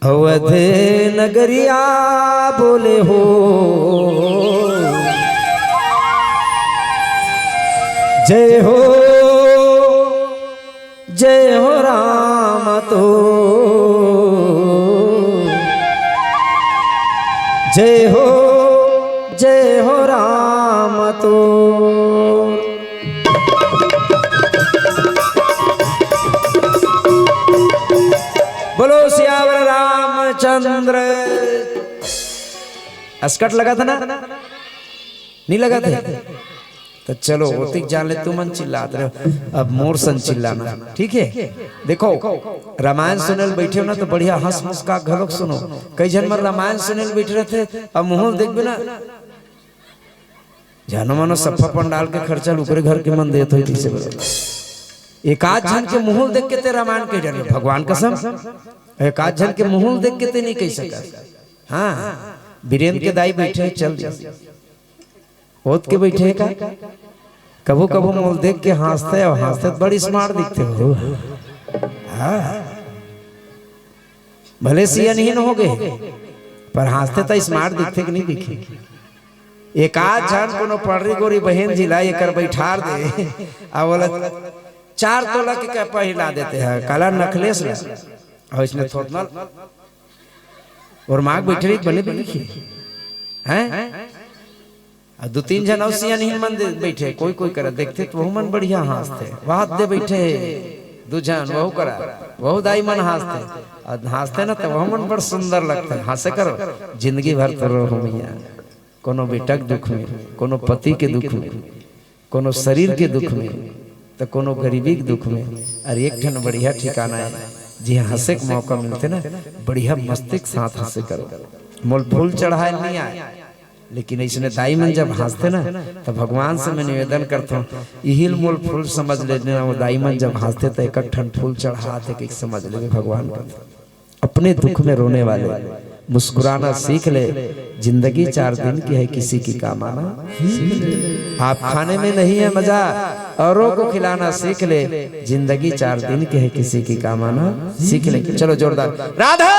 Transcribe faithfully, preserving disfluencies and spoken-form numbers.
अवध नगरिया बोले हो, जय हो, जय हो राम तो, जय हो, जय हो राम तो। बोलो सियावर रामचंद्र। असकट लगा था ना? नहीं लगा था? तो चलो, ओतिक जान ले, तुमन चिल्लात रहे हो, अब मोर सन चिल्लाना, ठीक है? देखो, रामायण सुने ल बैठे हो ना, तो बढ़िया हंस मुस्का घलोक सुनो। कई झन मन रामायण सुने ल बैठे रहते, अब मुंह ल देखबे ना, जानो मानो सफा पंडाल के खर्चा ल ओकरे घर के मन देत होही, कइसे बोले? एक आध झन के मुंह ल देख के ते रामायण कह डरे, भगवान कसम, एक आध झन के मुंह ल देख के ते नहीं कह सकत। हाँ, बीरेंद्र के दाई बैठे हे, चल दे। ओत के बैठे हे का? कभू कभू मोल देख के हंसथे, अउ हंसथे त बड़ी smart दिखथे हो। हाँ। भले सियानहीन हो गे, पर हंसथे त smart दिखथे कि नहीं दिखे? एक आध झन कोनो पड़री गोरी बहिन जी ला एकर बैठार दे, अउ बोला, चार तोला के कपा हिला देथे, काला नखलेस ला, अउ इसने थोथना अउ माग बैठे रही, बने भी लिखी। हैं? आ दू तीन झन अउ सियानहीन मन दे बैठे, कोई कोई करा देखथे त वहू मन बढ़िया हंसथे, वाह दे बैठे दू झन, वहू करा, वहू दाई मन हंसथे, अउ हंसथे ना त वहू मन बड़ सुंदर लगथे। हंसे करो, जिंदगी भर तो रहो मैया, कोनो बेटा के दुख में, कोनो पति के दुख में, कोनो शरीर के दुख में, त कोनो गरीबी के दुख में। अरे एक ठन बढ़िया ठिकाना हे, जिहां हंसे के मौका मिलथे ना, बढ़िया मस्ती के साथ हंसे करो। मोल फूल चढ़ाए ल नहीं आए, लेकिन अइसने दाई मन जब हंसथे ना, त भगवान से मैं निवेदन करथों, इही ल मोल फूल समझ लेना। वो दाई मन जब हंसथे त एक एक ठन फूल चढ़ाथे, एक समझ लेबे भगवान करथे। अपने दुख में रोने वाले, मुस्कुराना सीख ले, जिंदगी चार दिन की है, किसी की काम आना सीख ले। आप खाने में नहीं है मजा, औरों को खिलाना सीख ले, जिंदगी चार दिन की है, किसी की काम आना सीख ले। चलो जोरदार, राधा